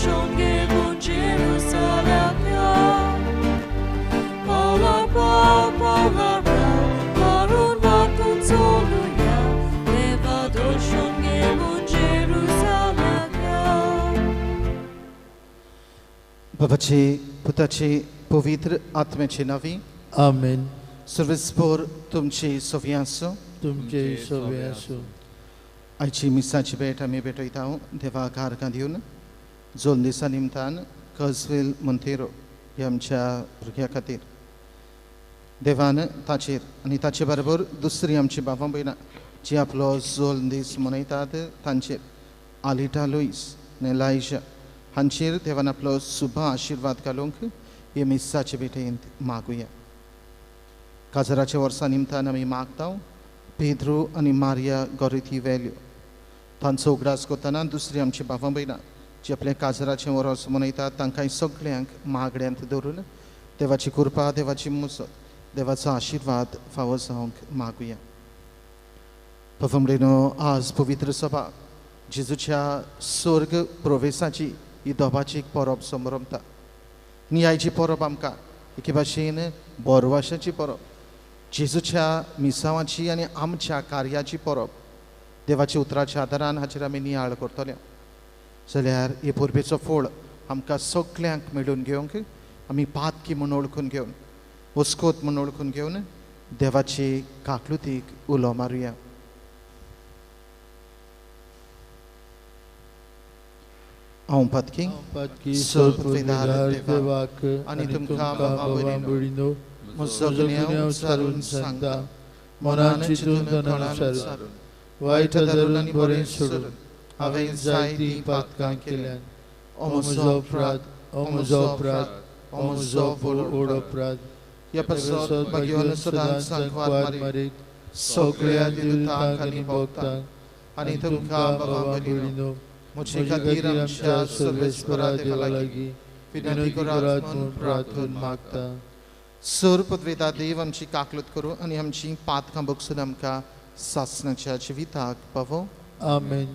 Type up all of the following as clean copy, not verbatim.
दोषोन घेवन जेरुसलेम या. पावला पाव पावला पाव मारून वाटून चलुया देवा दोषोन घेवन जेरुसलेम या. बाबाचे पुताचे पवित्र आत्म्याचे नावी आमेन. सर्वेस्पोर तुमची सोवी आसूं. तुमचे सोबे आसूं. आयची मिसाची भेट आमी भेटयता देवा कारकां दिवन जोल दिसा निमतान कसवेल मोंतेरो ह्या आमच्या भुरग्या खातीर देवान ताचेर आनी ताचे बरोबर दुसरी आमची बाबा भयणां जी आपलो जोल दीस मनयतात तांचेर आलिटा लुईस आनी लायजा हांचेर देवान आपलो सुबा आशिर्वाद घालूंक हे मिसाचे भेटेंत मागुया. काजराच्या वर्सा निमतान आमी मागता पेद्रो आनी मारिया गोरिथी वेल्यो तांचो उगडास करतना दुसरी आमची बाबा भयणां जी आपल्या काजराचें वर्स मनयतात तांकां सगळ्यांक मागण्यांत दवरून देवाची कृपा देवाची मुजत देवाचो आशिर्वाद फावो जावंक मागुया. बाबा आज पवित्र सभा जेजूच्या स्वर्ग प्रवेसाची ही दोबाची एक परब समरमता. आनी आयची परब आमकां एके भाशेन बोरवाशाची परब, जेजूच्या मिसांवाची आनी आमच्या कार्याची परब देवाच्या उतराच्या आदारान हाचेर आमी नियाळ करतले. जाल्यार हे परबेचो फोळ आमकां सगल्यांक मेळून घेवंक आमी पातकी म्हूण वळखून घेवन वस्कोत म्हूण वळखून घेवन देवाची काकलुतीक उलो मारुया. हांव पातकी सर्वपवित्र देवाक आनी तुमकां बाबा भयणीनो म्हजो गुन्यांव सारून सांगता मनान चिंतून तनान सारून वायट धरून आनी बरें सोडून हांवें जायतीं पातकां केल्यान. ओ म्हजो अपराध, ओ म्हजो अपराध, ओ म्हजो व्हड अपराध. ह्या पासत भाग्यवान सदांच सांकवार मारीत सगळ्या दुतांक आनी भक्तांक आनी तुमकां बाबा भयणीनो म्हजे खातीर आमच्या सर्वेस्परा देवा लागीं विनंती करात म्हूण प्रार्थून मागता. सर पदवेता देव आमची काकलूत करूं आनी आमची पातकां बगसून आमकां सासणाच्या जिविताक पावो. आमेन.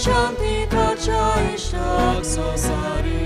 Shanti Kacha Isha Sasari.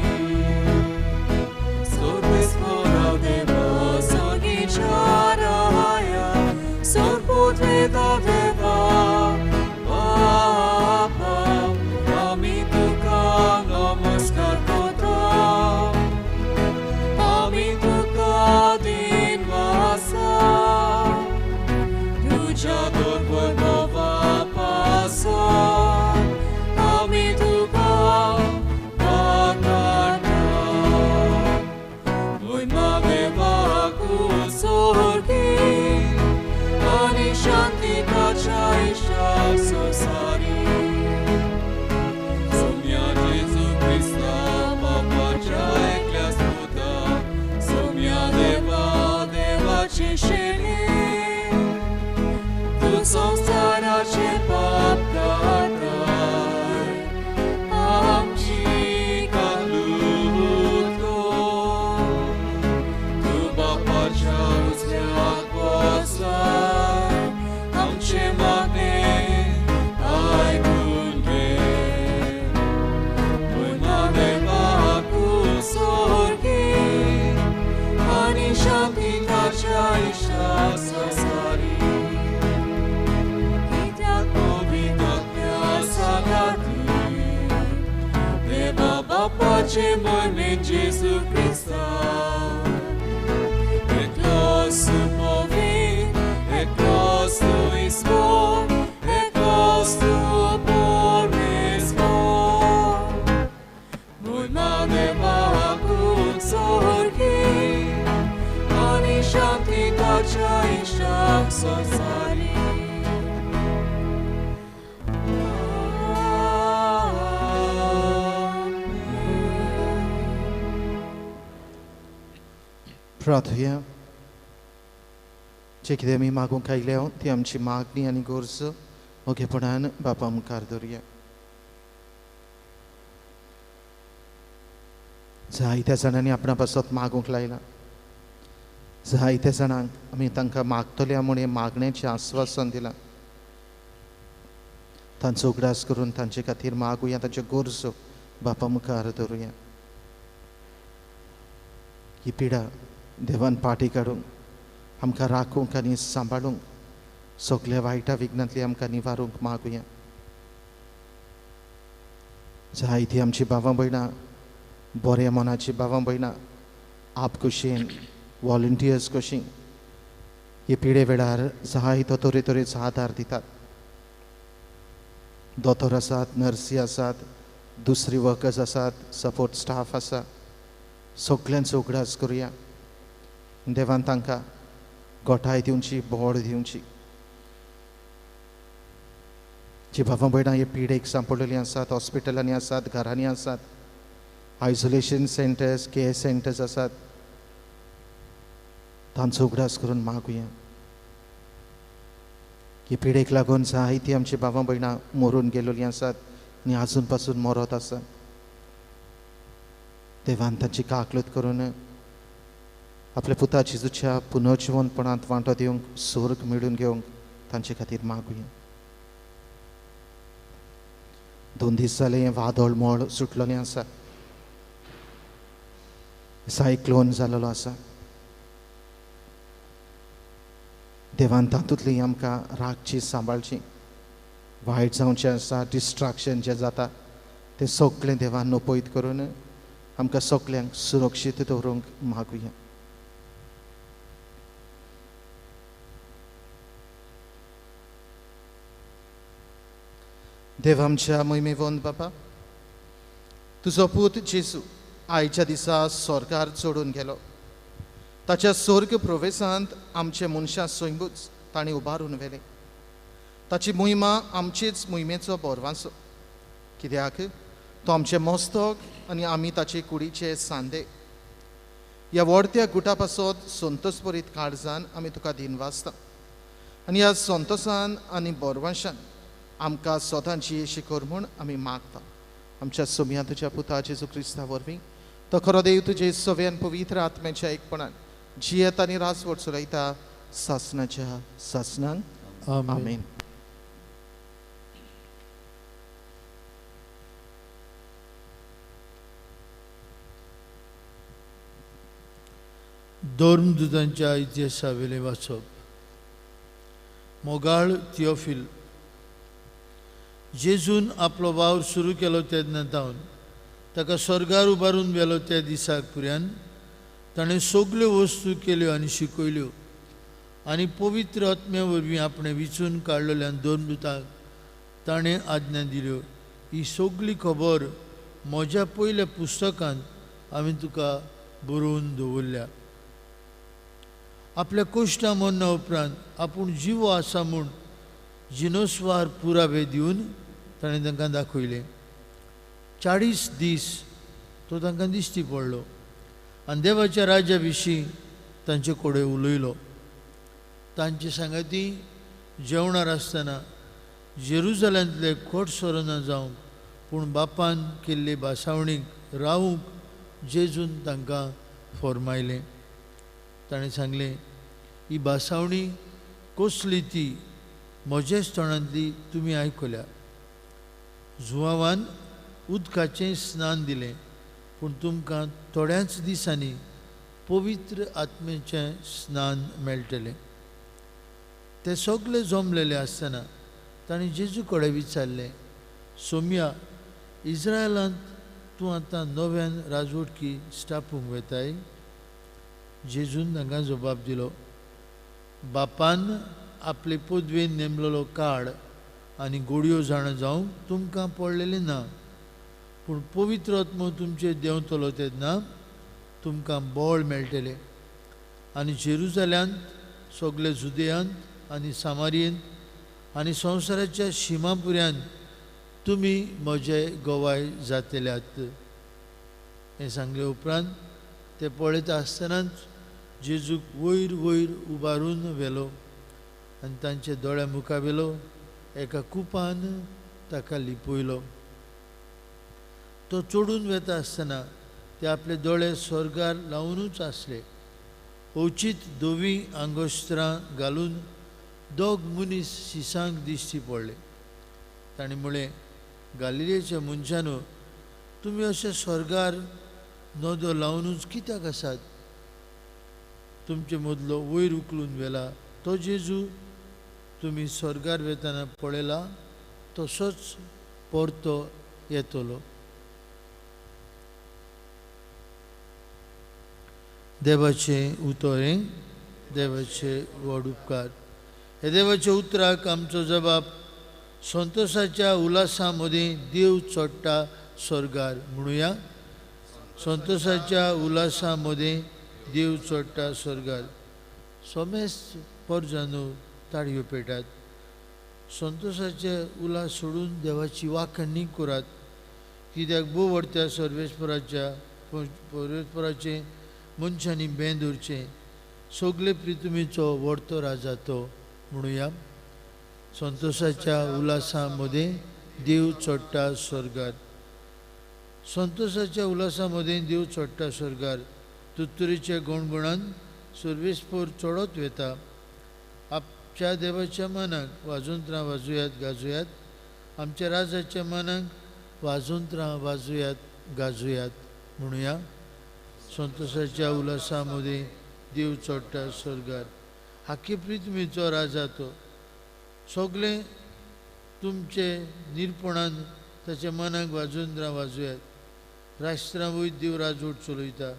देवाचे मोहिमेन जेजू क्रिस्ता. एकलोच तूं पवित्र, एकलोच तूं ईश्वर, एकलोच तूं परमेश्वर. मोहिमा देवाकूच सोर्गी आनी शांती ताच्या इश्टाक संवसारी. प्रार्थुया. जे कितें आमी मागूंक आयल्या ती आमची मागणी आनी गरज ओगेपणान बापा मुखार दवरुया. जायत्या जाणांनी आपणा पासत मागूंक लायलां. जायत्या जाणांक आमी तांकां मागतले म्हूण हें मागण्याचें आस्वासन दिलां. तांचो उगडास करून तांचे खातीर मागुया, तांच्यो गरजो बापा मुखार दवरुया. ही पिडा देवान पाटी काडूंक, आमकां राखूंक आनी सांबाळूंक, सगल्या वायटा विघ्नांतली आमकां निवारूंक मागुया. जायती आमची भावां भयणां, बऱ्या मनाची भावां भयणां आपखुशेन वॉलंटियर्स कशीं हे पिडे वेळार जायतो तरेतरेचो आदार दितात. दोतोर आसात, नर्सी आसात, दुसरी वर्कर्स आसात, सपोर्ट स्टाफ आसा. सगल्यांचो उगडास करुया. देवान तांकां गोठाय दिवची, बोड दिवची. जी भावां भयणां हे पिडेक सांपडलेलीं आसात, हॉस्पिटलांनी आसात, घरांनी आसात, आयसोलेशन सेंटर्स, केअर सेंटर्स आसात, तांचो उगडास करून मागुया. हे पिडेक लागून जायतीं आमची भावां भयणां मरून गेलेलीं आसात आनी आजून पासून मरत आसात. देवान तांची काकलूत करून आपल्या पुता जेजूच्या पुनर्जिवनपणांत वांटो दिवंक, स्वर्ग मेळून घेवंक तांचे खातीर मागुया. 2 दीस जाले हें वादळ मोळ सुटलेलें आसा, सायक्लोन जालेलो आसा. देवान तातूंतली आमकां राखची, सांबाळची. वायट जावचें आसा, डिस्ट्राक्शन जें जाता तें सगळें देवान नपयत करून आमकां सगल्यांक सुरक्षीत दवरूंक मागुया. देव आमच्या मोहिमेवंत बापा, तुजो पूत जेजू आयच्या दिसा स्वर्गार चडून गेलो. ताच्या स्वर्ग प्रवेशांत आमचे मनशां सैमूच ताणें उबारून व्हेलें. ताची मोहिमा आमचेच मोहिमेचो बोरवांसो, कित्याक तो आमचें मस्तक आनी आमी ताचे कुडीचे सांदे. ह्या व्हडत्या गुटा पासत संतोसभरीत काळजान आमी तुका दिनवासता आनी ह्या संतोसान आनी बोरवांशान आमकां सदांची शिकोर म्हूण आमी मागता. आमच्या सोम्या तुज्या पुता जेजू क्रिस्ता वरवीं, तो खरो देव तुजे सव्यान पवित्र आत्म्याच्या एकपणान जियेत आनी राजवट चलयता सासनाच्या सासनांक. आमेन. धर्मदूतांच्या इतिहासावेलें वाचप. मोगाळ थियोफिल, जेजून आपलो वावर सुरू केलो तेन्ना तावन ताका स्वर्गार उबारून व्हेलो त्या दिसाक पर्यंत ताणें सगल्यो वस्तू केल्यो आनी शिकयल्यो आनी पवित्र आत्म्या वरवीं आपणें विचून काडलेल्या धर्मदूतांक ताणें आज्ञा दिल्यो. ही सगली खबर म्हज्या पयल्या पुस्तकांत हांवें तुका बरोवन दवरल्या. आपल्या कोश्टा मरणा उपरांत आपूण जिवो आसा म्हूण जिनोस्वार पुरावे दिवन ताणें तांकां दाखयलें. 40 दीस तो तांकां दिश्टी पडलो आनी देवाच्या राज्या विशीं तांचे कडेन उलयलो. तांचे सांगाती जेवणार आसतना जेरुजलांतले खोट सोरना जावंक पूण बापान केल्ले भासावणीक रावूंक जेजून तांकां फॉर्मायलें. ताणें सांगलें, ही भासावणी कसली ती म्हजेच तोंडांतली तुमी आयकल्या. जुवावान उदकाचें स्नान दिलें पूण तुमकां थोड्याच दिसांनी पवित्र आत्म्याचें स्नान मेळटलें. ते सगळे जमलेले आसतना ताणें जेजू कडेन विचारलें, सोम्या, इस्रायलांत तूं आतां नव्यान राजवटकी स्थापूंक वेताय? जेजून तांकां जबाब दिलो, बापान आपले पदवेन नेमलेलो काळ आनी गोडयो जाणा जावंक तुमकां पडलेलें ना, पूण पवित्र आत्मो तुमचेर देंवतलो तेन्ना तुमकां बळ मेळटलें आनी जेरुजाल्यांत, सगळे जुदेयांत आनी सामारियेंत आनी संवसाराच्या शिमा पुऱ्यान तुमी म्हजे गवाय जातल्यात. हें सांगले उपरांत ते पळयता आसतनाच जेजूक वयर वयर उबारून व्हेलो आनी तांच्या दोळ्या मुखार व्हेलो एका कुपान ताका लिपयलो. तो चडून वेता आसतना ते आपले दोळे स्वर्गार लावनूच आसले. अवचीत धवीं आंगोस्त्रां घालून दोग मनीस शिसांक दिश्टी पडले. तांणी म्हळें, गालिलेच्या मनशानो, तुमी अशे स्वर्गार नदर लावनूच कित्याक आसात? तुमचे मदलो वयर उखलून व्हेला तो जेजू तुमी स्वर्गार वेतना पळयला तसोच परतो येतलो. देवाचें उतर हें, देवाचे व्हड उपकार. हे देवाच्या उतराक आमचो जबाब संतोषाच्या उल्हासा मदीं देव चडटा स्वर्गार म्हणुया. संतोषाच्या उल्हासा मदीं देव चडटा स्वर्गार. सोमेस परजानू ताळयो पेटात, संतोषाचे उल्हास सोडून देवाची वाखणी करात, कित्याक भोव व्हडत्या सर्वेस्पराच्या परवेस्पराचें मनशांनी बें दवरचें. सगळे प्रितुमीचो व्हडतो राजा तो म्हणुया. संतोषाच्या उल्हासा मदीं देव चडटा स्वर्गार. संतोषाच्या उल्हासा मदीं देव चडटा स्वर्गार. तुत्तुरीच्या गुणगुणान सर्वेस्पर चडत वेता. आमच्या देवाच्या मनाक वाजोंत्रां वाजूयात गाजूयात, आमच्या राजाच्या मनाक वाजोंत्रां वाजूयात गाजूयात म्हणुया. संतोषाच्या उल्हासा मदीं देव चडटा स्वर्गार. हाकी प्रितमीचो राजा तो. सगळें तुमचे निरपणान ताच्या मनाक वाजोंत्रां वाजूयात. राष्ट्रां वयर देव राजवट चलयता,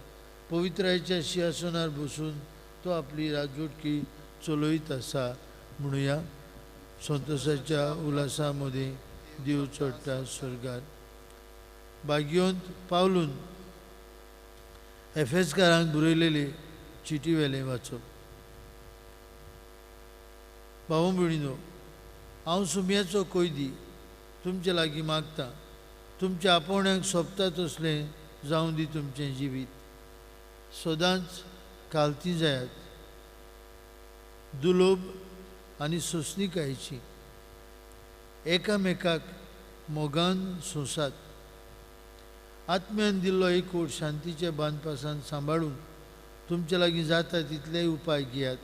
पवित्रायेच्या शिंवासनार बसून तो आपली राजवटकी चलयत आसा म्हणुया. संतोषाच्या उल्हासा मदीं देव चडटा स्वर्गार. भाग्यवंत पावलून एफेसकारांक बरयलेली चिटी वेलें वाचप. भाव भयणीनो, हांव सुम्याचो कैदी तुमचे लागीं मागता, तुमच्या आपोवण्याक सोबता तसलें जावं दी तुमचें जिवीत. सदांच कालती जायात, दुलोब आनी सोंसणीकायेची, एकामेकाक मोगान सोंसात. आत्म्यान दिल्लो एकवट शांतीच्या बांदपासान सांबाळून तुमचे लागीं जाता तितलेय उपाय घेयात.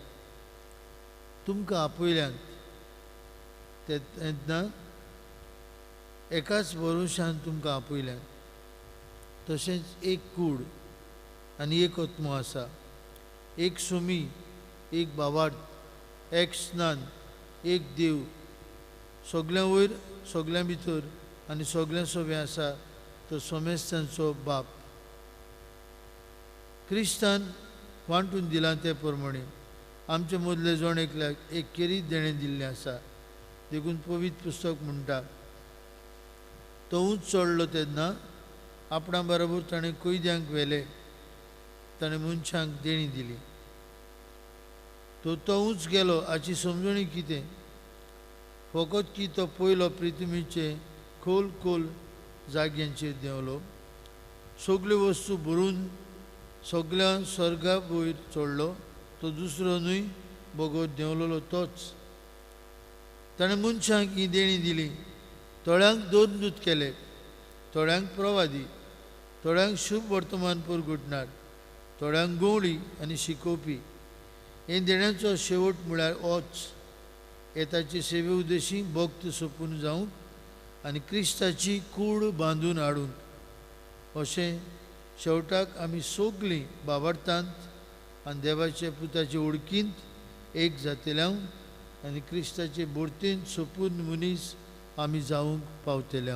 तुमकां आपयल्यात तेन्ना एकाच भरोशान तुमकां आपयल्यात. तशेंच एक कूड आनी एक आत्मो आसा, एक सुमी, एक भावार्थ, एक स्नान, एक देव, सगळ्यां वयर, सगळ्यां भितर आनी सगळ्यां सोबें आसा तो सोमेस्तांचो बाप. क्रिस्तान वांटून दिलां ते प्रमाणे आमचे मदले जण एकल्याक एक केरीत देणें दिल्लें आसा. देखून पवित्र पुस्तक म्हणटा, तो उंच चडलो तेन्ना आपणा बरोबर ताणें कैद्यांक व्हेले, ताणें मनशांक देणी दिली. तो उंच गेलो हाची समजणी कितें? फकत की तो पयलो पृथ्वीचे खोल खोल जाग्यांचेर देंवलो, सगल्यो वस्तू भरून सगळ्या स्वर्गा वयर चडलो. तो दुसरो न्हय बगोर देंवलेलो तोच. ताणें मनशांक ही देणी दिली. थोड्यांक दोन दूत केले, थोड्यांक प्रवादी, थोड्यांक शुभ वर्तमान परगटणार, थोड्यांक गवळी आनी शिकोवपी. हे देण्याचो शेवट म्हळ्यार ओच हे ताचे सेवे उद्देशी भक्त सोंपून जावंक आनी क्रिस्ताची कूड बांदून हाडूंक. अशें शेवटाक आमी सगळीं बाबार्थांत आनी देवाच्या पुताचे वळखींत एक जातले आनी क्रिस्ताचे भरतेन सोंपून मनीस आमी जावंक पावतले.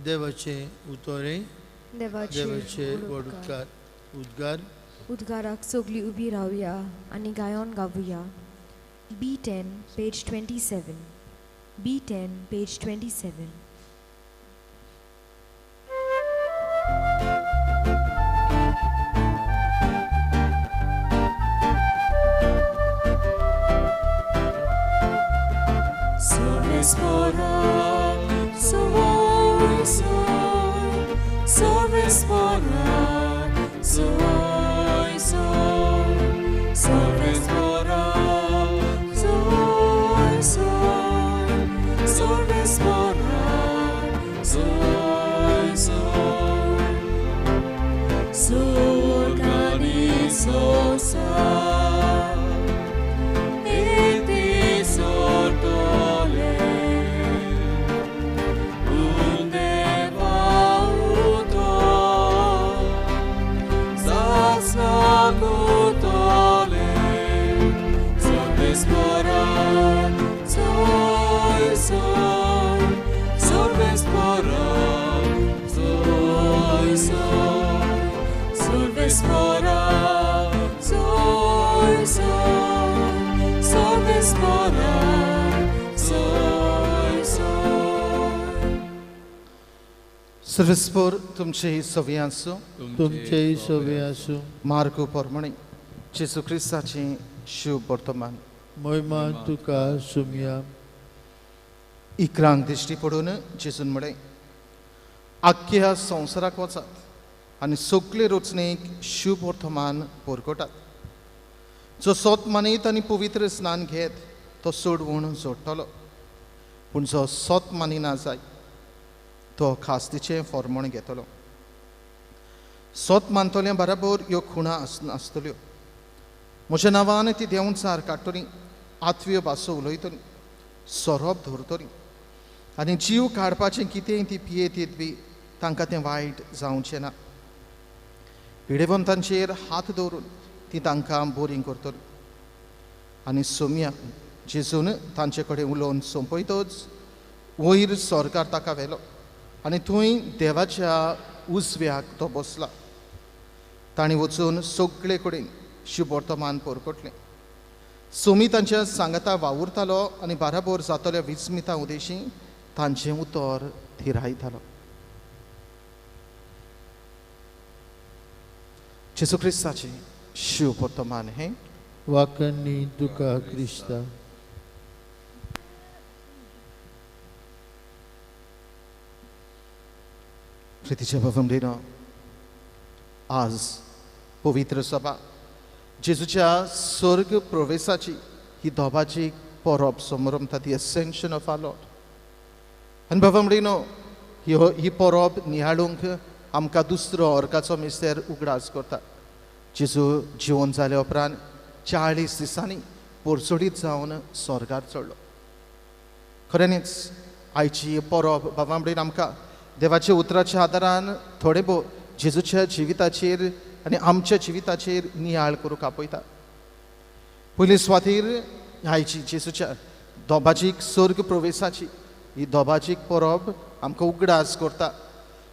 देवाचें उतोरें देवाचे व्हड उपकार. उद्गार उद्गाराक सगळीं उबी रावया आनी गायोन गावया. B10 page 27. B10 page 27. सर्वेस्पोर तुमचे सवी आसूं, तुमचे सवी आसूं. मार्गो परमणे जेजू क्रिस्ताचे शुभ वर्तमान. महिमा तुका सुमया. इकरांक दिश्टी पडून जेजून म्हळें, आख्ख्या संवसाराक वचात आनी सगळे रचणेक शुभ वर्तमान परगटात. जो सोत मानीत आनी पवित्र स्नान घेत तो सोडवून जोडटलो, पूण जो सोत मानिना जाय तो खास्तीचें फॉर्मण घेतलो. सोत मानतल्या बराबर ह्यो खुणा आसतल्यो. म्हज्या नांवान ती देंवचार काडटली, आत्व्यो भासो उलयतली, सोरोप धरतली आनी जीव काडपाचें कितेंय ती पियेतीत बी तांकां तें वायट जावचें ना. पिडेवंतांचेर हात दवरून ती तांकां बोरींग करतली. आनी सोम्या जेजून तांचे कडेन उलोवन सोंपयतच वयर सरकार ताका व्हेलो आनी थंय देवाच्या उजव्याक तो बसला. तांणी वचून सगळे कडेन शुभवर्तमान परकटलें. सोमी तांच्या सांगाता वावुरतालो आनी बाराबोर जातल्या विस्मिता उदेशी तांचें उतर थिरायतालो. जेजू क्रिस्ताचें शुभवर्तमान हें. वाकणी तुका क्रिस्ता. प्रितीच्या भावंडिनो, आज पवित्र सभा जेजूच्या स्वर्ग प्रवेशाची ही दोबाची परब समरमता, the ascension of our Lord. आनी भावंडिनो, ही परब निहाळूंक आमकां दुसरो अर्काचो मिस्तेर उगडास करता. जेजू जिवन जाल्या उपरांत 40 दिसांनी पोरचोडीत जावन स्वर्गार चडलो. खऱ्यांनीच आयची परब भावंडीन आमकां देवाच्या उतराच्या आदारान थोडे भोव जेजूच्या जिविताचेर आनी आमच्या जिविताचेर नियाळ करूंक आपयता. पयले सुवातेर आयची जेजूच्या दोबाजीक स्वर्ग प्रवेशाची ही दोबाजीक परब आमकां उगडास करता.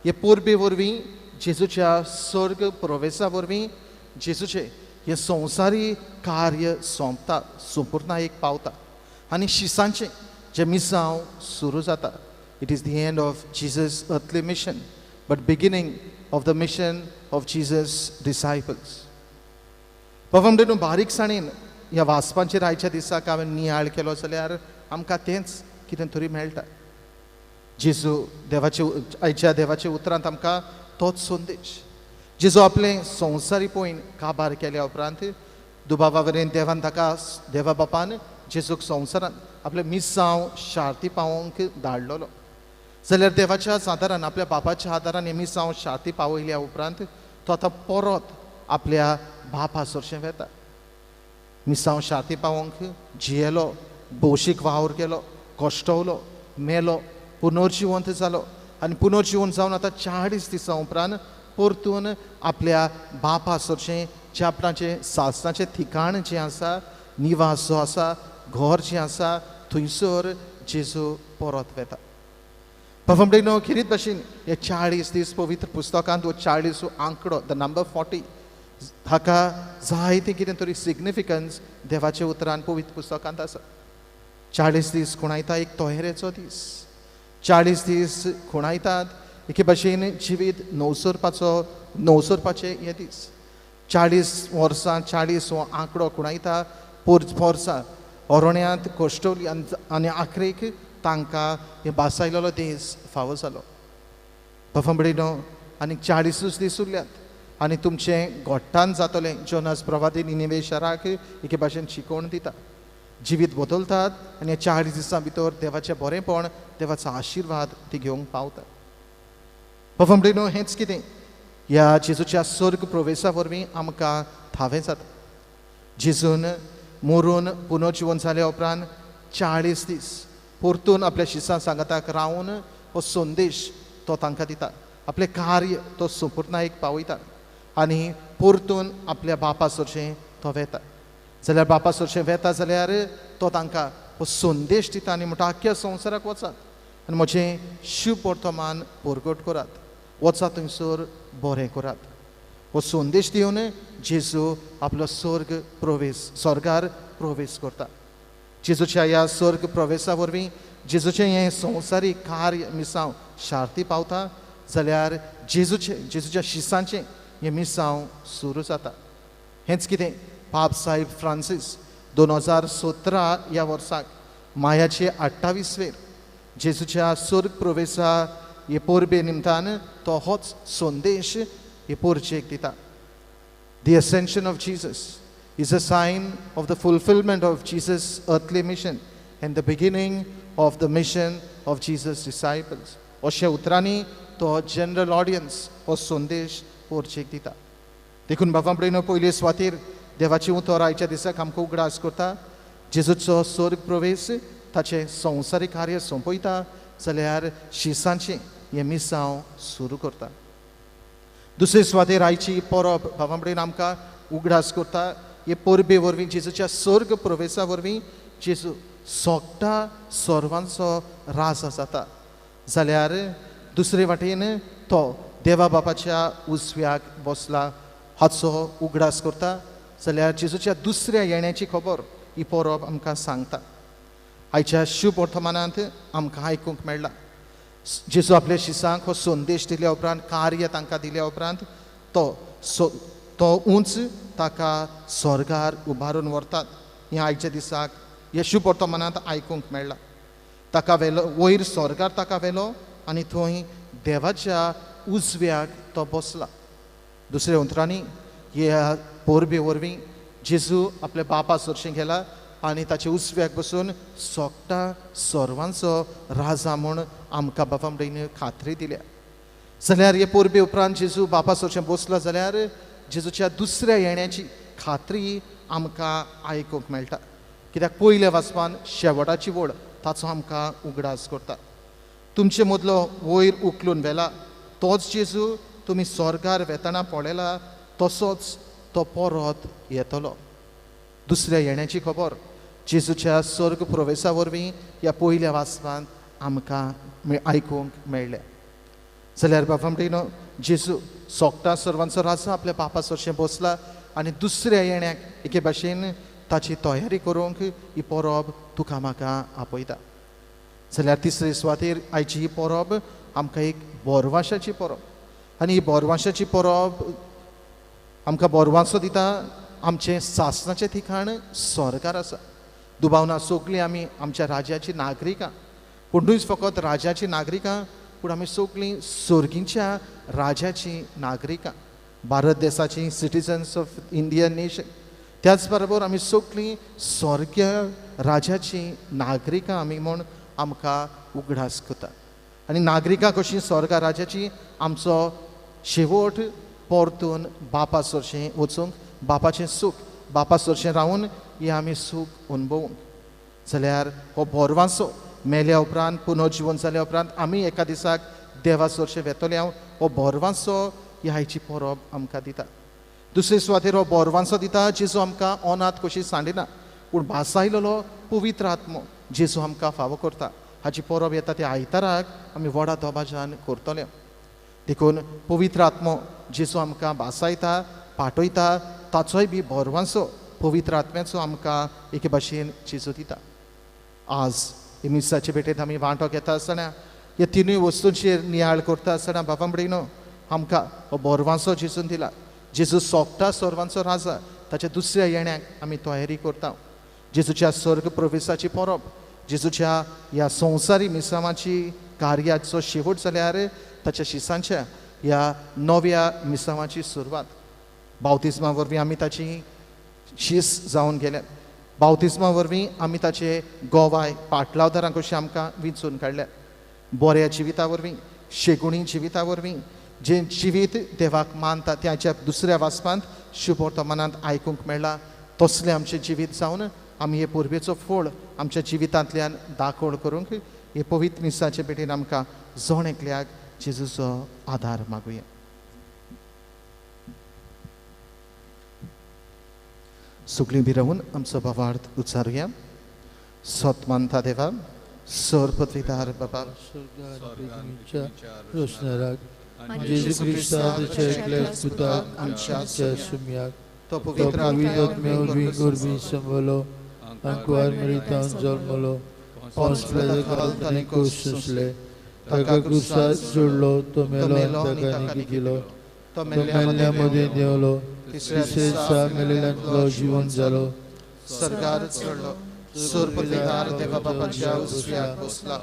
हे परबे वरवीं जेजूच्या स्वर्ग प्रवेशा वरवीं जेजूचें हें संवसारी कार्य सोंपता, संपूर्णायेक पावता आनी शिसांचें जें मिसांव सुरू जाता. It is the end of Jesus' earthly mission, but beginning of the mission of Jesus' disciples. भावंडिनो, बारीकसाणेन ह्या वाचपांचेर आयच्या दिसाक हांवें नियाळ केलो जाल्यार आमकां तेंच कितें तरी मेळटा. जेजू देवाचे आयच्या देवाच्या उतरांत आमकां तोच संदेश. जेजू आपलें संवसारी पयण काबार केल्या उपरांत दुबावा वरेन देवान ताका देवा बापान जेजूक संवसारांत आपलें मिसांव शार्ती पावोवंक धाडलेलो. जाल्यार देवाच्याच आदारान आपल्या बापाच्या आदारान हें मिसांव शार्ती पावयल्या उपरांत तो आतां परत आपल्या बापा सरशें वेता. मिसांव शार्ती पावोवंक जियेलो, भौशीक वावर केलो, कश्टवलो, मेलो, पुनर्जिवंत जालो आनी पुनर्जिवंत जावन आतां 40 दिसां उपरांत परतून आपल्या बापा सरचें जें आपणाचें सासणाचें ठिकाण जें आसा, निवास जो आसा, घर जें आसा, थंयसर जेजू परत वेता. भावंबडेनो खेरीत भाशेन हे 40 दीस पवित्र पुस्तकांत हो 40 आंकडो, the number 40, हाका जायते कितें तरी सिग्निफिकन्स देवाच्या उतरान पवित्र पुस्तकांत आसा. 40 दीस खुणायता एक तोहेरेचो दीस, 40 दीस खुणायतात एके भाशेन जिवीत नवसरपाचो, नवसरपाचे हे दीस. 40 वर्सां 40 हो आंकडो खुणायता पोरसां अरण्यांत कश्टवली आनी आखरेक तांकां हे बासायलेलो दीस फावो जालो. भावंबडेनो आनी 40 दीस उरल्यात आनी तुमचें गोट्टान जातलें. जोनास प्रवादी निनिवे शाराक एके भाशेन शिकोवण दिता, जिवीत बदलतात आनी ह्या 40 दिसां भितर देवाचें बरेंपण, देवाचो आशिर्वाद ती घेवंक पावता. भावंबडेनो हेंच कितें ह्या जेजूच्या स्वर्ग प्रवेशा वरवीं आमकां थावें जाता. जेजून मरून पुनर्जिवन जाल्या उपरांत 40 दीस परतून आपल्या शिसां सांगाताक रावन हो संदेश तो तांकां दिता, आपलें कार्य तो संपूर्णायेक पावयता आनी परतून आपल्या बापा सरशें तो वेता. जाल्यार बापा सरशें वेता जाल्यार तो तांकां हो संदेश दिता आनी म्हणटा आख्ख्या संवसाराक वचात आनी म्हजें शुभ वर्तमान परगट करात, वचात थंयसर बरें करात. हो संदेश दिवन जेजू आपलो स्वर्ग प्रवेश, स्वर्गार प्रवेश करता. जेजूच्या ह्या स्वर्ग प्रवेशा वरवीं जेजूचें हें संवसारीक कार्य मिसांव शार्ती पावता जाल्यार जेजूचें, जेजूच्या शिसांचें हें मिसांव सुरू जाता. हेंच कितें पाप साहेब फ्रांसीस 2017 ह्या वर्साक मायाचे 28वेर जेजूच्या स्वर्ग प्रवेशा हे परबे निमतान तो होच संदेश हे पोरचेक दिता. The ascension of Jesus is a sign of the fulfillment of Jesus' earthly mission and the beginning of the mission of Jesus' disciples. अशा उतरांनी तो जनरल ऑडियन्स हो संदेश पोरचेक दिता. देखून बाबा भयणीनो पयले सुवातेर देवाचें उतर आयच्या दिसाक आमकां उगडास करता. जेजूचो स्वर्ग प्रवेश ताचें संवसारीक कार्य सोंपयता जाल्यार शिसांचें हें मिसांव सुरू करता. दुसरे सुवातेर आयची परब बाबा भयणीनो आमकां उगडास करता. हे परबे वरवीं जेजूच्या स्वर्ग प्रवेशा वरवीं जेजू सोगटा सर्वांचो राजा जाता जाल्यार दुसरे वाटेन तो देवा बापाच्या उजव्याक बसला हाचो उगडास करता. जाल्यार जेजूच्या दुसऱ्या येण्याची खबर ही परब आमकां सांगता. आयच्या शुभ वर्तमानांत आमकां आयकूंक मेळ्ळा जेजू आपल्या शिसांक हो संदेश दिल्या उपरांत, कार्य तांकां दिल्या उपरांत तो उंच ताका स्वर्गार उबारून व्हरतात. हें आयच्या दिसाक ह्या शुभ वर्तमानांत आयकूंक मेळ्ळा. ताका व्हेलो वयर स्वर्गार, ताका व्हेलो आनी थंय देवाच्या उजव्याक तो बसला. दुसऱ्या उतरांनी ह्या परबे वरवीं जेजू आपल्या बापा सरशीं गेला आनी ताच्या उजव्याक बसून सोगटा सर्वांचो राजा म्हूण आमकां बाबा भयणीन खात्री दिल्या. जाल्यार हे परबे उपरांत जेजू बापा सरशें बसलो जाल्यार जेजूच्या दुसऱ्या येण्याची खात्री आमकां आयकूंक मेळटा. कित्याक पयल्या वाचपान शेवटाची वळ ताचो आमकां उगडास करता. तुमचे मदलो वयर उखलून व्हेला तोच जेजू तुमी स्वर्गार वेतना पळयला तसोच तो परत येतलो. दुसऱ्या येण्याची खबर जेजूच्या स्वर्ग प्रवेशा वरवीं ह्या पयल्या वाचपान आमकां आयकूंक मेळ्ळें. जाल्यार बाबा भयणीनो जेजू सोगटा सर्वांचो राजा आपल्या बापा सरशें बसला आनी दुसऱ्या येण्याक एके भाशेन ताची तयारी करूंक ही परब तुका म्हाका आपयता. जाल्यार तिसरे सुवातेर आयची ही परब आमकां एक बोरवाशाची परब आनी ही बोरवाशाची परब आमकां बोरवासो दिता. आमचें सासणाचें ठिकाण स्वर्गार आसा. दुबावना सगळीं आमी आमच्या राज्याची नागरिकां, पूण न्हूच फकत राज्याची नागरिकां पूण आमी सगळीं सर्गीच्या राज्याची नागरिकां, भारत देशाची सिटीजन्स ऑफ इंडियन नेशन. त्याच बरोबर आमी सगळीं स्वर्गीय राज्याची नागरिकां आमी म्हूण आमकां उगडास करता. आनी नागरिकां कशीं स्वर्गा राज्याची आमचो शेवट परतून बापा सरशें वचूंक, बापाचें सूख, बापा सरशें रावून हें आमी सूख अनुभवूंक. जाल्यार हो बोरवासो मेल्या उपरांत पुनर्जिवन जाल्या उपरांत आमी एका दिसाक देवा सरशें वेतले. हांव हो बोरवासो ही आयची परब आमकां दिता. दुसरे सुवातेर हो बोरवांसो दिता जेजू आमकां अनाथ कशी सांडिना पूण भासायलेलो पवित्र आत्मो जेजू आमकां फावो करता. हाची परब येता त्या आयताराक आमी व्हडा दबाज्यान करतले. देखून पवित्र आत्मो जेजू आमकां भासायता पाठयता ताचोय बी भरवांसो पवित्र आत्म्याचो आमकां एके भाशेन जेजू दिता. आज हे मिसाचे भेटेंत आमी वांटो घेता आसतना ह्या तिनूय वस्तूंचेर नियाळ करता आसतना बाबा भयणीनो आमकां हो भरवांसो जेजून दिला. जेजू सोगटा सर्वांचो राजा, ताच्या दुसऱ्या येण्याक आमी तयारी करता. जेजूच्या स्वर्ग प्रवेशाची परब, जेजूच्या ह्या संवसारी मिसांवाची कार्याचो शेवट जाल्यार ताच्या शिसांच्या ह्या नव्या मिसांवाची सुरवात. बावतिज्मा वरवीं आमी ताची शीस जावन गेल्या. बावतिज्मा वरवीं आमी ताचे गोवाय पाटलावदारां कशें आमकां विंचून काडल्या. बऱ्या जिविता वरवीं, शेगुणी जिविता वरवीं, जें जिवीत देवाक मानता त्याच्या दुसऱ्या वाचपांत शुभवर्तमानांत आयकूंक मेळ्ळा तसलें आमचें जिवीत जावन आमी हे परबेचो फळ आमच्या जिवितांतल्यान दाखोवण करूंक हे पवित्र मिसाचे भेटेन आमकां जण एकल्याक जेजूचो आदार मागुया. सगळीं बी रावून आमचो भावार्थ उच्चारुया. सत मानता देवा, सर पदवीदार बाबा, जेजू क्रिस्ताच्या एकल्याच पुताक आमच्या सुम्याक तो पवित्र आत्म्या वरवीं गोरवीं संवलो, आंकवार मरितान जल्मलो, पोंस पिलातान ताणें कोस सोंसले, ताका क्रुसार चडलो, तो मेलो आनी ताका निकिलो, तो मेल्ल्या मदें देंवलो, तिसऱ्या दिसा मेलेल्यांतलो जिवन जालो, स्वर्गार चडलो, सर पदवीदार देवा बापाच्या उजव्याक बसला,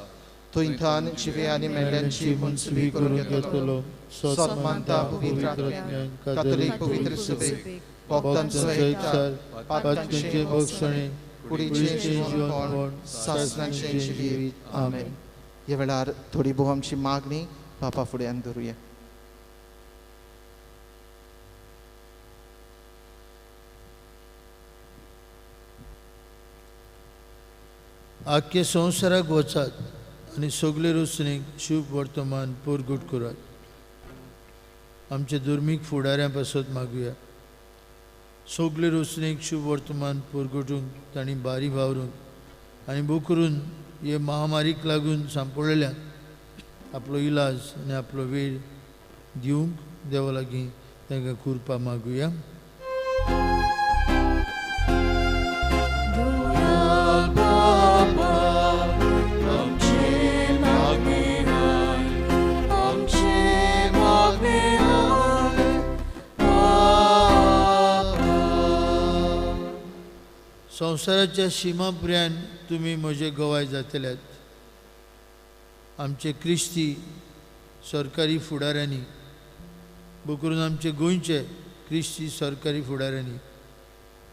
थंयथान जिवे आनी मेल्ल्यांची मुंचवी करून घेतलो. सत मानता पवित्र आत्म्यान, कातोलीक पवित्र सभेक, भक्तांचो एकचार, पातकांचें भोगसणें, कुडीचें जिवनपण, सासणाचें जिवीत. आमेन. ह्या वेळार थोडी भोव आमची मागणी बापा फुड्यान धरुया. आख्खे संवसाराक वचात आनी सगळे रोसणेक शुभ वर्तमान परगट करात. आमच्या धर्मीक फुडाऱ्यां पासत मागुया. सगळे रोसणेक शुभ वर्तमान परगटूंक तांणी बारी वावरूंक आनी बोकरून हे महामारीक लागून सांपडलेल्यांक आपलो इलाज आनी आपलो वेळ दिवंक देवा लागीं तांकां कृपा मागुया. संवसाराच्या शिमा पर्यंत तुमी म्हजे गवाय जातल्यात. आमचे क्रिस्ती सरकारी फुडाऱ्यांनी, बकरून आमचे गोंयचे क्रिस्ती सरकारी फुडाऱ्यांनी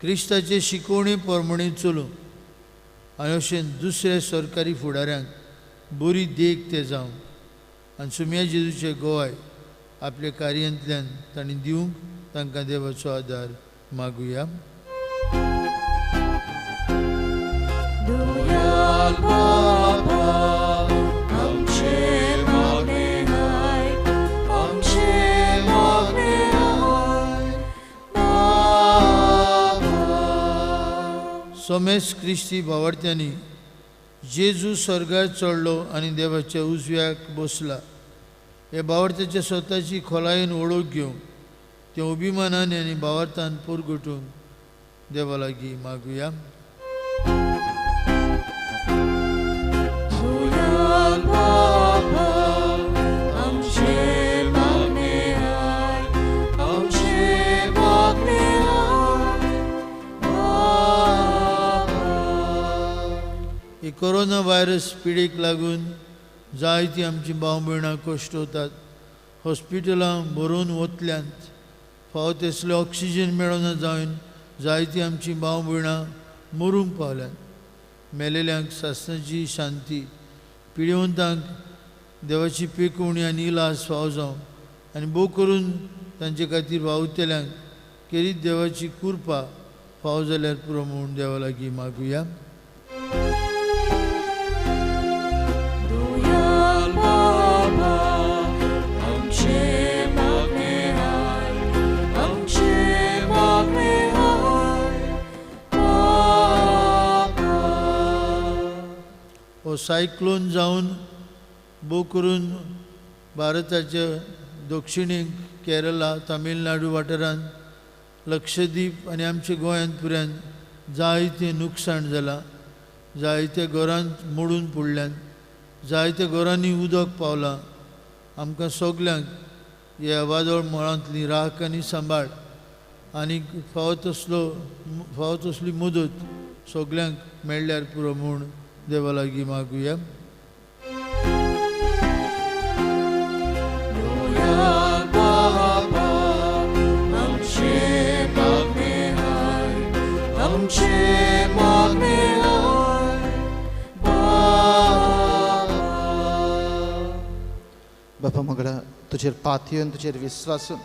क्रिस्ताचे शिकवणे प्रमाणे चलूंक आनी अशें दुसऱ्या सरकारी फुडाऱ्यांक बरी देख ते जावं आनी सुम्या जेजूचे गवाय आपल्या कार्यांतल्यान तांणी दिवंक तांकां देवाचो आदार मागुया. सोमेस क्रिस्ती भावार्थ्यांनी जेजू स्वर्गार चडलो आनी देवाच्या उजव्याक बसला हे भावार्थ्याच्या स्वताची खोलायेन वळख घेवंक ते अभिमानान आनी भावार्थान परगटूंक देवा लागीं मागुया. ही कोरोना व्हायरस पिडेक लागून जायतीं आमची भाव भयणां कश्ट वतात, हॉस्पिटलां भरून वतल्यांत, फावो तसलें ऑक्सिजन मेळना जावन जायतीं आमची भाव भयणां मरूंक पावल्यांत. मेलेल्यांक सासणाची शांती, पिडेवंतांक देवाची पेकोवणी आनी इलाज फावो जावं आनी भोव करून तांचे खातीर वावुरतल्यांक खेरीत देवाची कृपा फावो जाल्यार पुरो म्हूण देवा लागीं मागुया. हो सायक्लोन जावन भोव करून भारताच्या दक्षिणेक केरला, तामिळनाडू वाठारांत, लक्षद्वीप आनी आमच्या गोंयांत पुऱ्यान जायतें नुकसाण जालां. जायत्या घरांत मोडून पडल्यान, जायत्या घरांनी उदक पावलां. आमकां सगल्यांक ह्या वादळ मळांतली राख आनी सांबाळ आनी फावो तसलो फावो तसली मदत सगल्यांक मेळ्ळ्यार पुरो म्हूण देवा लागीं मागुया. बाबा आमचे मागणे आय, आमचे मागणे आय बाबा. बापा मगळा, तुजेर पातयेवन, तुजेर विस्वासून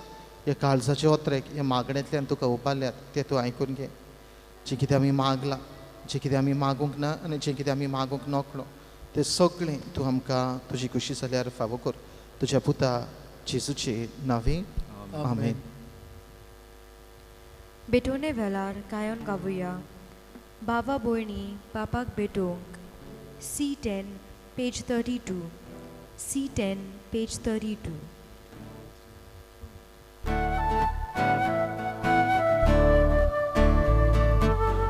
ह्या काळजाचे ओत्रेक ह्या मागण्यांतल्यान तुका उबारल्यात ते तूं आयकून घे. जें कितें आमी मागलां, जें कितें आमी मागूंक ना आनी जें कितें आमी मागूंक नकळो तें सगळें तूं आमकां तुजी खुशी जाल्यार फावो कर. तुज्या पुता जेजूचे नांवी, आमेन. भेटवणे वेळार गायन गावया बाबा भयणी बापाक भेटोवंक. C 10 page 32, C 10 page 32.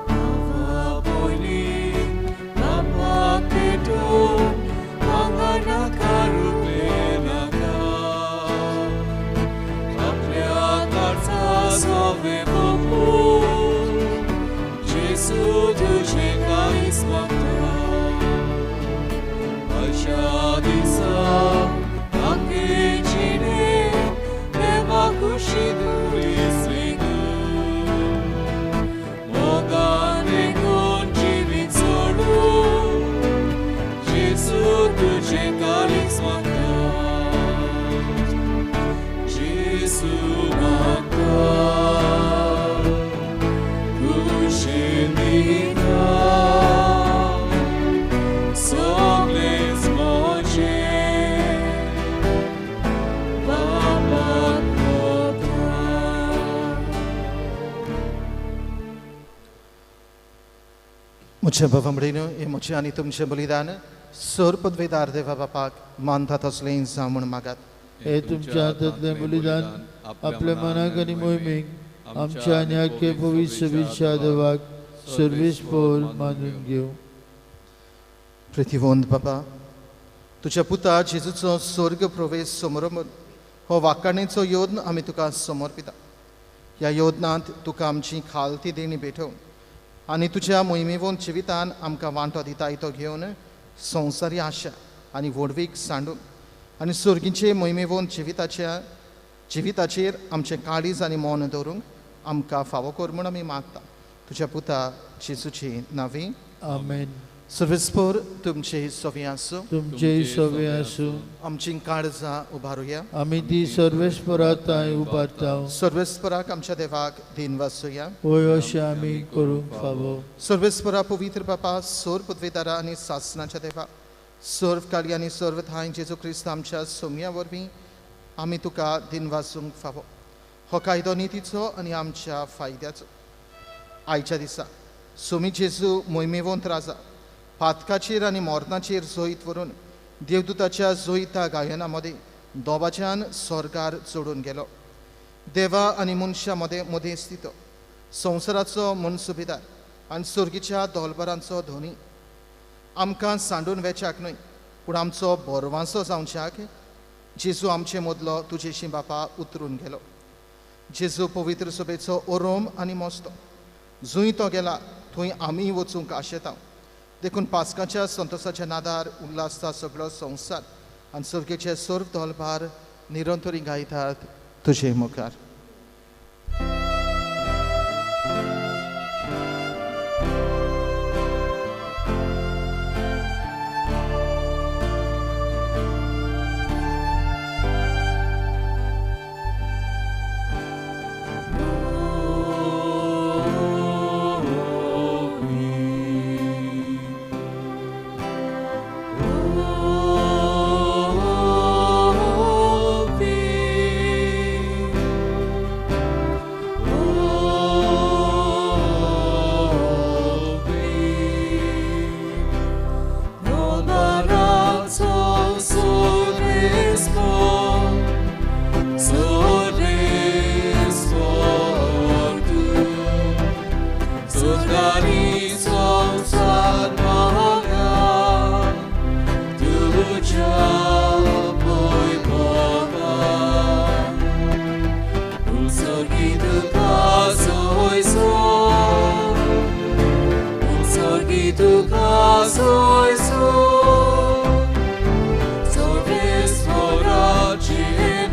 बाबा भयणी बापाक भेटोवंक हांगा नाका रुपें नाका, आपल्या काळजा सोवे भोगून जेजू तुजें काळीज मागता. अशा दिसा आख्खे जिणेंत देवा खुशी दुरीस रिगून, मोगान रिगून जिवीत सोडून जेजू तुजें काळीज मागता, जेजू मागता खुशी दिता सगळेंच म्हजें बापाक वता. म्हज्या बाबा भयणीनो, हें म्हजें आनी तुमचें बलिदान सर पदवेदार देवा बापाक मानता तसलें जावं म्हूण मागात. हे तुमच्या हातांतलें बलिदान आपल्या मनाक आनी मोहिमेक आमच्या आनी आख्खे पवित्र सभेच्या देवाक सर्वेस्पर मानून घेवं. प्रितिवंत बाबा, तुज्या पुता जेजूचो स्वर्ग प्रवेश समरंभ हो वाकाणेचो योद्न आमी तुका समर्पिता. ह्या योदनांत तुका आमची खालती देणी भेटोवन आनी तुज्या मोहिमेवंत जिवितान आमकां वांटो दिताय तो घेवन संवसारी आशा आनी व्हडवीक सांडून आनी सर्गीचे मोहिमेवंत जिविताचेर आमचें काळीज आनी मन दवरूंक आमकां फावो कर म्हूण आमी मागता. तुज्या पुता जेजूचे नांवी, आमेन. सर्वेस्पर तुमचे सवी आसूं. तुमचेय सवे आसूं. आमची काळजां उबारुया. आमी ती सर्वेस्परा थांय उबारता. सर्वेस्पराक आमच्या देवाक दिन वासुया. वय, अशें आमी करूंक फावो. सर्वेस्परा, पवित्र बापा, सोर पदवेदारा आनी सासनाच्या देवा, सर्व काळी आनी सर्व थांय जेजू क्रिस्त आमच्या सोम्या वरवीं आमी तुका दिन वासूंक फावो. हो कायदो नितीचो आनी आमच्या फायद्याचो. आयच्या दिसा सोमी जेजू मोहिमेवंत राजा पातकाचेर आनी मरणाचेर जैत व्हरून देवदूताच्या जैता गायना मदें दोबाच्यान स्वर्गार चडून गेलो. देवा आनी मनशां मदें मदें स्थितो, संवसाराचो मनसुबेदार आनी सर्गीच्या दोलबरांचो धनी, आमकां सांडून वेच्याक न्हय पूण आमचो बोरवांसो जावच्याक जेजू आमचे मदलो तुजेशी बापा उतरून गेलो. जेजू पवित्र सभेचो ओरोम आनी मस्तो, जंय तो गेला थंय आमी वचूंक आशेता. देखून पास्काच्या संतोसाच्या नादार उल्हासता सगळो संवसार आनी सर्गेचे सर्व दोलभार निरंतरी गायतात तुजे मुखार. Oh, be. सोर्गानी संसार म्हाका तुज्या वैभवान उत्सर्गी तुका सोयसो उत्सर्गी तुका सोयसो सोर्वेस्वराची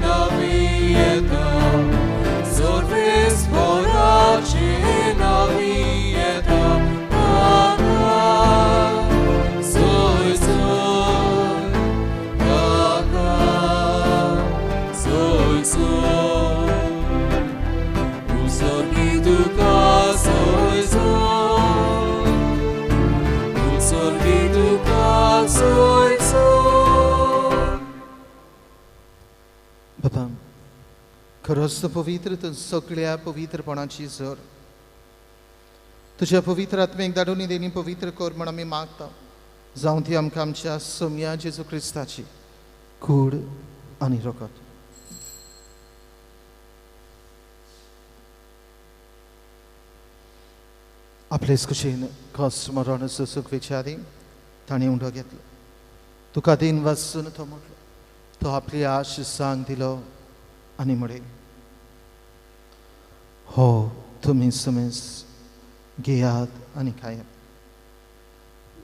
नवी येता सोर्वेस्वराची नवी येता ताका सोयसो ताका सोयसो उत्सर्गी तुका सोयसो उत्सर्गी तुका सोयसो. बाबा खरोच तूं पवित्र, तूं सगळ्या पवित्रपणाची झर. तुज्या पवित्र आत्मेक धाडून देणी पवित्र कर म्हण आमी मागता. जावं ती आमकां आमच्या सोम्या जेजू क्रिस्ताची कूड आनी रगत. आपलेच कुशीन कस मरण सोसूंक विचारी ताणें उंडो घेतलो. तुका दिन वाचून तो म्हटलो, तो आपली आश सांग दिलो आनी म्हळें, हो तुमी समेज घेयात आनी खायात,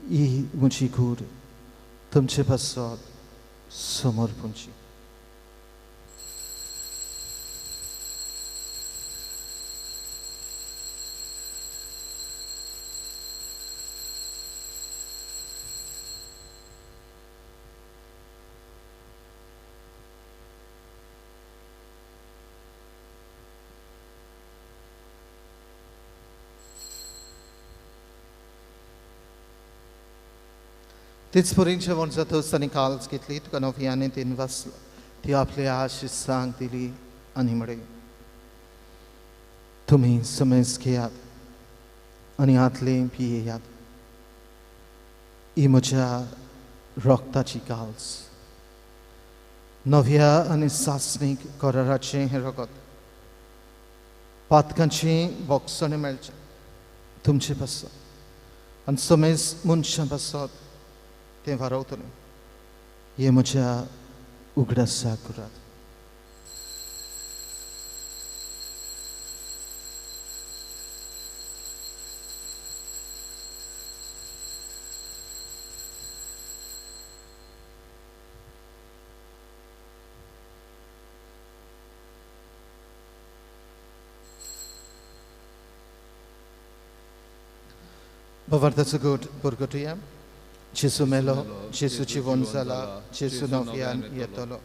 ही म्हजी कूड तुमचे पासत समर्पणची. तेच परीन जेवण जातच ताणें काल्स घेतली, तुका नव्याने तीन वाचलो, ती आपली आश सांग दिली आनी म्हळें, तुमी समेज घेयात आनी हातलें पियेयात, ही म्हज्या रक्ताची काल्स, नव्या आनी सासणीक कराराचें हें रगत, पातकांचें बोगसणें मेळचें तुमचे पासत आनी समेज मनशां पासत तें वारवतलें. हें म्हज्या उगडासाक करात. भावार्थाचो गोट बरगटुया. जेजू मेलो, जेजू जिवन जाला, जेजू नव्यान येतलो.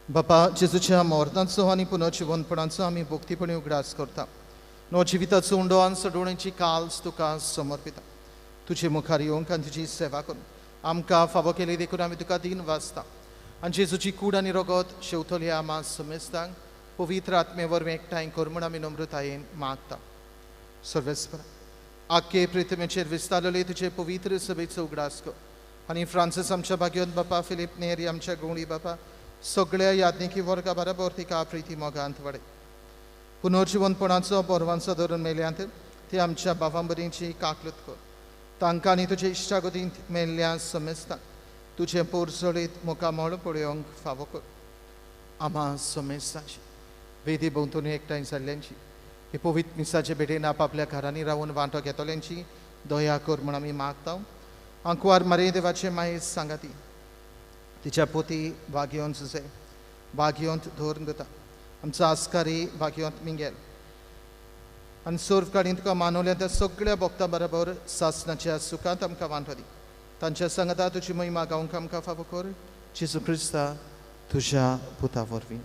बापा, जेजूच्या मरणाचो आनी पुनर्जिवनपणाचो आमी भक्तीपणी उगडास करता. नव जिविताचो उंडो आनी सडोवणेची काल्स तुका समर्पिता. तुजे मुखार येवंक आनी तुजी सेवा करून आमकां फावो केली देखून आमी तुका दिन वाचता. आनी जेजूची कूड आनी रगत शेवतली आमा समेस्तांक पवित्र आत्मे वरवीं एकठांय कर म्हूण आमी नम्रतायेन मागता. सर्वेस्परा, आख्खे पृथ्वीचेर विस्तारलेले तुजे पवित्र सभेचो उगडास कर आनी फ्रांसीस आमच्या भाग्योत बापा, फिलीप नेरी आमच्या गुणी बापा, सगळ्या याज्ञिकी वर्गा बराबर तिका प्रिती मोगांत वाडय. पुनर्जिवनपणाचो बोरवांचो धरून मेल्यांत ती आमच्या बाबां बरींची काकलूत कर. तांकां आनी तुजे इश्टागतींत मेल्ल्या समेस्तांक तुजें पोरसळीत मुखामळ पळोवंक फावो कर. आमा समेस्तांची वेदी भोंवतणी एकठांय जाल्ल्यांची, हे पवित्र मिसाचे भेटेन आपापल्या घरांनी रावन वांटो घेतल्यांची दया कर म्हूण आमी मागता. आंकवार मारे देवाचे मायेस सांगाती तिच्या पोती वागयोन सुसे वागयोंत धरून दिता. आमचो आस्कारी वागयोंत मिंगेल आनी सर्व काडीन तुका मानवल्या त्या सगळ्या भक्तां बरोबर सासनाच्या सुखांत आमकां वांटो दी. तांच्या सांगाता तुजी महिमा गावंक आमकां फावो कर, जेजू क्रिस्ता तुज्या पुता वरवीं.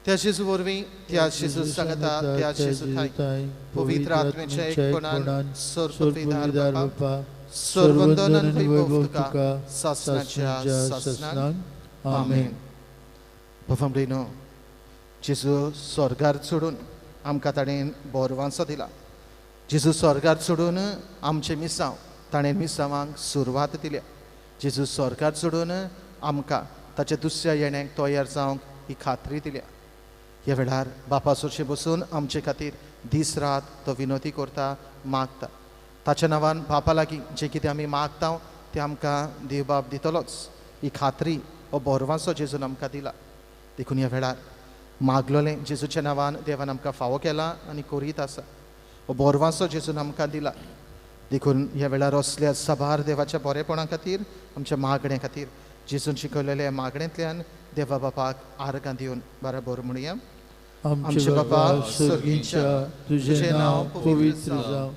त्या जेजू वरवीं, त्या जेजू सांगाता, त्या जेजू ठांय पवित्र आत्म्याच्या एकपणान सर्वपिदार बापा, सर्वंदन आनी वैभव तुका सासनाच्या सासनान. आमेन. बाबांनो, जेजू स्वर्गार चडून आमकां ताणें बोरवांचो दिला. जेजू स्वर्गार चडून आमचें मिसांव ताणें मिसांवांक सुरवात दिल्या. जेजू स्वर्गार चडून आमकां ताच्या दुसऱ्या येण्याक तयार जावंक ही खात्री दिल्या. ह्या वेळार बापा सोरशे बसून आमचे खातीर दीस रात तो विनोती करता, मागता. ताच्या नांवान बापा लागीं जें कितें आमी मागता तें आमकां देव बाप दितलोच. ही खात्री हो बोरवांसो जेजून आमकां दिला. देखून ह्या वेळार मागलोलें जेजूच्या नांवान देवान आमकां फावो केला आनी करीत आसा. हो बोरवांसो जेजून आमकां दिला. देखून ह्या वेळार असल्या साबार देवाच्या बरेपणा खातीर, आमच्या मागण्या खातीर जेजून शिकयलेल्या मागण्यांतल्यान देवा बापाक आर्गां दिवन बराबर म्हणया. आमचे बापा सर्गीच्या, तुझें नांव पवित्र जावं,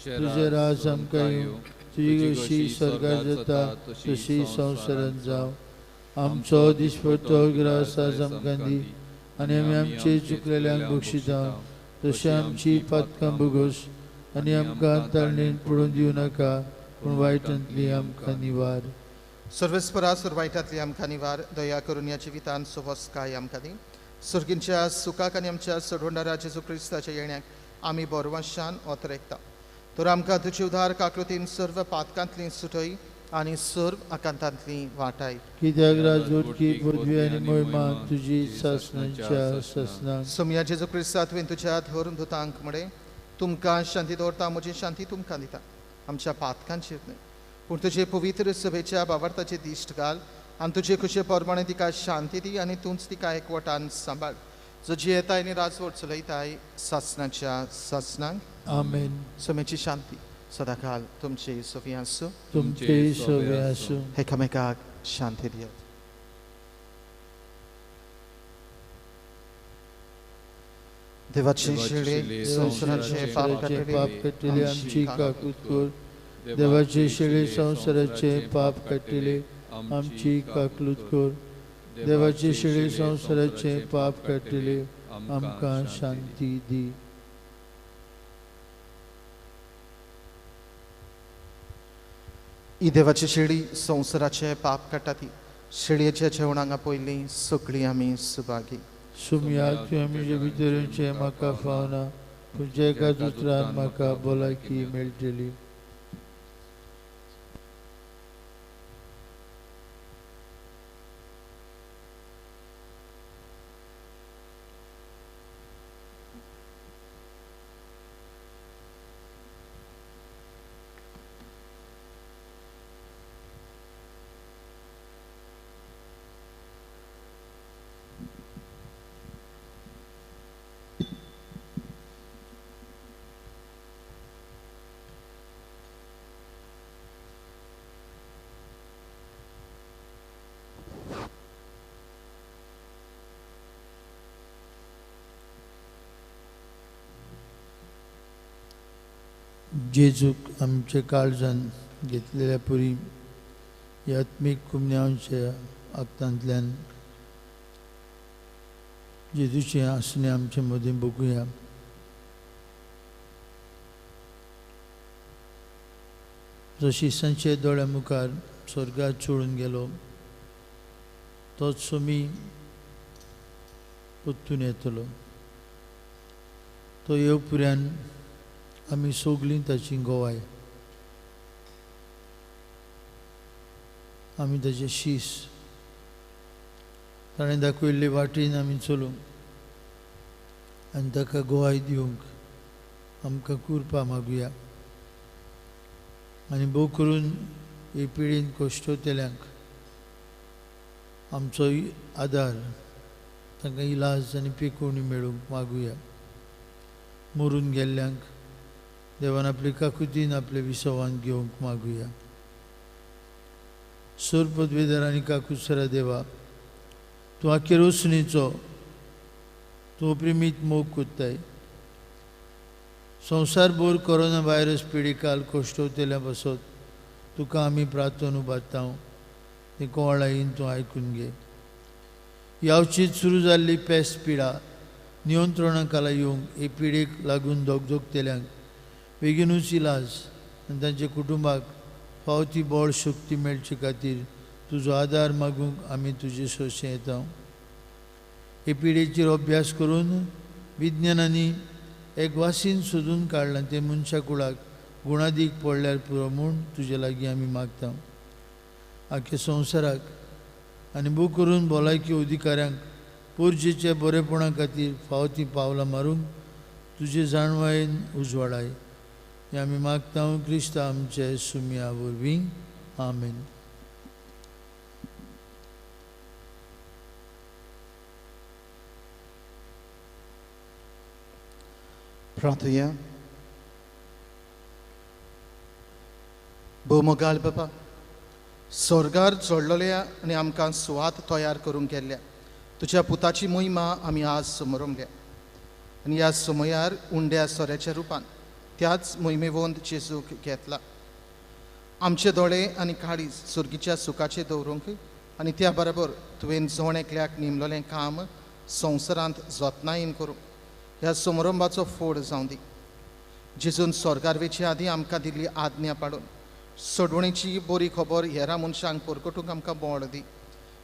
तुजें राज आमकां येवं, तुजी कशी स्वर्गार जाता तशी संवसारांत जावं. आमचो दिसपट्टो ग्रास आज आमकां दी आनी आमी आमचे चुकलेल्यांक बक्षिता तशें आमची पातकां भोगोस आनी आमकां ताळणेन पडून दिवं नाका, पूण वायटांतली आमकां निवार. सर्वेस्परा सुरवायटांतली आमकां निवार. दया करून ह्या जिवितांत सुवस्काय आमकां दी. सर्गींच्या सुखाक आनी आमच्या सोडवणारा जेजू क्रिस्ताच्या येण्याक आमी बोरवांशान ओतरेकता. तर आमकां तुजी उदार काकृतीन सर्व पातकांतली सुटय आनी सर्व आकांतांतली वाटाय. कित्याक राजवटकी पदवी आनी मोहिमा तुजी सासणाच्या सासणाक. सोमया जेजू क्रिस्ता तुवें तुज्या धर्म दुतांक म्हळें, तुमकां शांती दवरता, म्हजी शांती तुमकां दिता. आमच्या पातकांचेर न्हय पूण तुजे पवित्र सभेच्या बावार्थाचे दिश्ट घाल आनी तुजे खुशे प्रमाणे तिका शांती दी आनी तूंच तिका एकवटान सांबाळ, जो जियेताय आनी राजवट चलयताय सासणाच्या सासणाक. आमेन. सोमेची शांती सदाकाल तुमचे सोफी आसूं. तुमचे सोबे आसूं. एकामेकाक शांती दियात. देवाचे शेळे संवसाराचे पाप काडटले आमची काकूत कर. देवाचे शेळे संवसाराचे पाप काडटले आमची काकलूत कर. देवाचे शेळे संवसाराचे पाप काडटले आमकां शांती दी. ही देवाची शेळी संवसाराचे पाप काडटा ती शेळयेच्या जेवणांगा पयलीं सगळीं आमी सुभागी. सुमया तुवें म्हजे भितर येवचें म्हाका फावना, पूण ज्या एका उतरान म्हाका भलायकी मेळटली. जेजूक आमचे काळजान घेतलेल्या पुरी ह्या आत्मीक कुमन्यांच्या आक्तांतल्यान जेजूचें आसणें आमचे मदीं बघुया. जशी संचे दोळ्या मुखार स्वर्गात चोळून गेलो तोच सोमी परतून येतलो. तो येवपुऱ्यान आमी सगळीं ताची गोवाय, आमी ताचे शीस, ताणें दाखयल्ले वाटेन आमी चलूंक आनी ताका गोवाय दिवंक आमकां कृपा मागुया. आनी भोव करून हे पिळीन कश्टोतेल्यांक आमचो आदार, तांकां इलाज आनी पिकोवणी मेळूंक मागुया. मरून गेल्ल्यांक देवान आपले काकुतीन आपले विसवान घेवंक मागुया. सोर पदवेदार आनी काकुसरा देवा, तूं आखेर वसणीचो, तूं प्रेमीत मोग कोत्ताय. संवसारभर कोरोना व्हायरस पिडिकाल कश्टवतेल्या बसत तुका आमी प्रार्थना उबारता, ती कोवळायेन तूं आयकून घे. यावचीत सुरू जाल्ली पेस्ट पिडा नियंत्रणा खाला येवंक हे पिडेक लागून दगदगतेल्यांक बेगीनूच इलाज आनी तांच्या कुटुंबाक फावो ती बळ शक्ती मेळचे खातीर तुजो आदार मागूंक आमी तुजे सोशें येता. हे पिडेचेर अभ्यास करून विज्ञानांनी एक वासीन सोदून काडलां तें मनशा कुळाक गुणादीक पडल्यार पुरो म्हूण तुजे लागीं आमी मागता. आख्या संवसाराक आनी भोव करून भलायकी अधिकाऱ्यांक पुर्जेच्या बरेपणा खातीर फावो तीं पावलां मारूंक तुजे जाणवायेन उजवाडाय. हें आमी मागता क्रिस्ता आमचे सुमया वरवीं. आमेन. प्रार्थुया. भोवमोगाल बाबा, स्वर्गार जोडलेल्या आनी आमकां सुवात तयार करूंक गेल्ल्या तुज्या पुताची मोहिमा आमी आज समरमल्या आनी ह्या समयार उंड्या सोऱ्याच्या रुपान त्याच मोहिमेवंत जेजूक घेतला. आमचे दोळे आनी काळीज सुर्गीच्या सुखाचे दवरूंक आनी त्या बरोबर तुवें जण एकल्याक नेमलेलें काम संवसारांत जतनायेन करूंक ह्या समारंभाचो फोड जावं दी. जेजून स्वर्गार वेचे आदीं आमकां दिल्ली आज्ञा पाडून सोडवणेची बरी खबर हेरां मनशांक परकटूंक आमकां बळ दी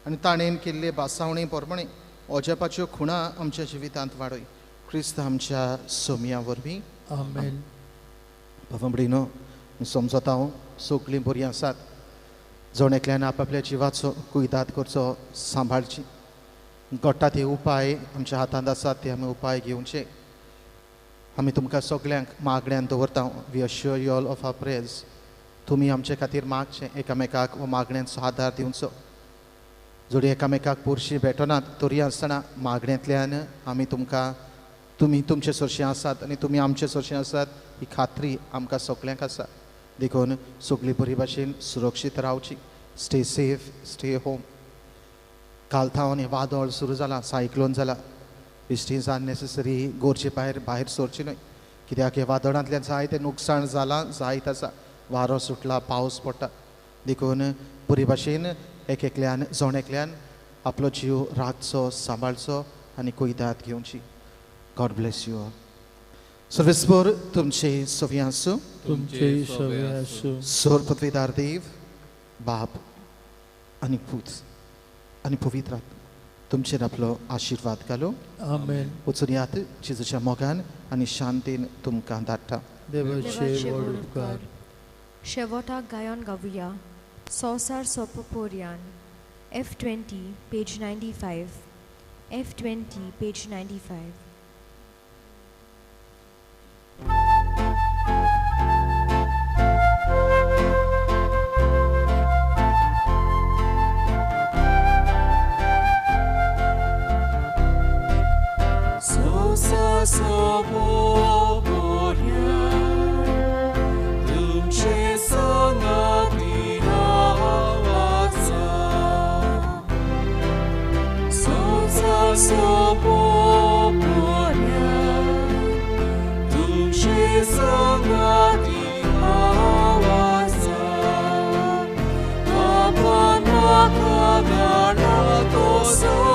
आनी ताणें केल्ले भासावणे प्रमाणे अजापाच्यो खुणा आमच्या जिवितांत वाडय. क्रिस्त आमच्या सोमया वरवीं. आमेन. बाबा भयणीनो, समजता हांव सगळीं बरीं आसात. जण एकल्यान आपआपल्या जिवाचो कुयदाद करचो, सांबाळची. घडटा ते उपाय आमच्या हातांत आसात ते आमी उपाय घेवचे. आमी तुमकां सगल्यांक मागण्यान दवरता. We assure you all of our prayers. तुमी आमचे खातीर मागचें, एकामेकाक हो मागण्यांचो आदार दिवचो. जोडी एकामेकाक पुरशी भेटनात तरी आसतना मागण्यांतल्यान आमी तुमकां, तुमी तुमचे सरशीं आसात आनी तुमी आमचे सरशीं आसात ही खात्री आमकां सगल्यांक आसा. देखून सगळी बरी भाशेन सुरक्षीत रावची. Stay safe, stay home. काल थावन हें वादळ सुरू जालां, सायक्लोन जाला. इश्टींसान नेसेसरी गरजे भायर भायर सरची न्हय, कित्याक हे वादळांतल्यान जायतें नुकसाण जालां, जायत आसा. वारो सुटला, पावस पडटा. देखून बरी भाशेन एक एकल्यान जण एकल्यान आपलो जीव राखचो, सांबाळचो आनी कुयदाद घेवची. God bless you all. सर्वेस्पर तुमचे सवी आसूं. तुमचे सवे आसूं. सोर पृथ्वीदार देव बाप आनी पूत आनी पवित्र आत्मा तुमचेर आपलो आशिर्वाद घालूं. आमेन. वचून यात जेजूच्या मोगान आनी शांतीन तुमकां धाडटा. देवाचे व्हड उपकार. शेवटाक गायन गावया संवसार सोपो पोरयान. F20 page 95. F20 page 95. Sosa sopo poryan, tumche sangati hawasa. Sosa sopo poryan, tumche sangati hawasa. Kapan makagana to.